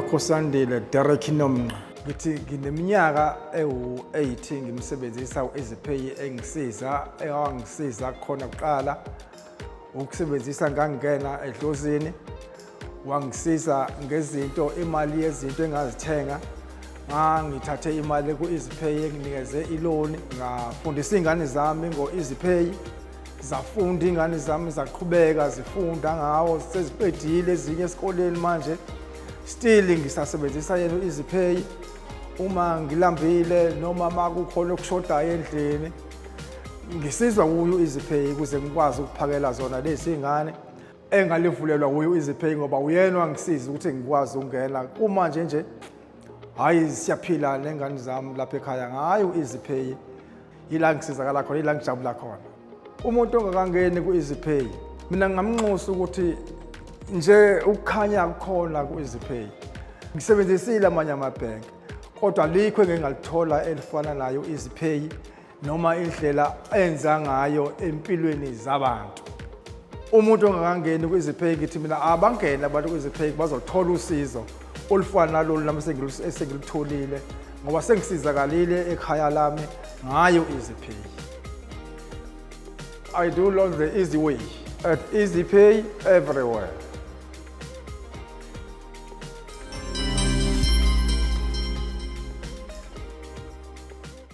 UKhosandile Derek Nomnqa. Ngithi ngineminyaka ewu-8 ngimsebenzisa u-EasyPay, engisiza, ewangisiza khona kuqala ukusebenzisa. Ngangena edlozini, wangisiza ngezinto, imali yezinto engazithenga. Ngangithathe imali ku-EasyPay, enginikeze i-loan, ngafundisa iy'ngane zami ngo-EasyPay. Zafunda iy'ngane zami, zaqhubeka zifunda ngawo, seziqedile ezinye esikoleni manje, still ngisasebenzisa yena u-EasyPay. Uma ngilambile noma uma kukhona okushodayo endlini, ngisizwa kuyo u-EasyPay ukuze ngikwazi ukuphakela zona lezi iy'ngane engalivulelwa kuyo u-EasyPay, ngoba uyena wangisiza ukuthi ngikwazi ukungena. Kumanje nje, hhayi, siyaphila nengane zami lapha ekhaya ngayo u-EasyPay. Yila ngisizakala khona, yila ngijabula khona. Umuntu ongakangeni ku-EasyPay, mina ngingamnxusa ukuthi nje ukukhanya kukhona ku-EasyPay. Ngisebenzisile amanye amabhenki, kodwa likho engingalithola elifana nayo u-EasyPay noma indlela enza ngayo empilweni zabantu. Umuntu ongakangeni ku-EasyPay, ngithi mina abangene abantu ku-EasyPay, bazothola usizo olufana nalolu nami esengilutholile, ngoba sengisizakalile ekhaya lami ngayo EasyPay. I do loans the easy way at EasyPay everywhere.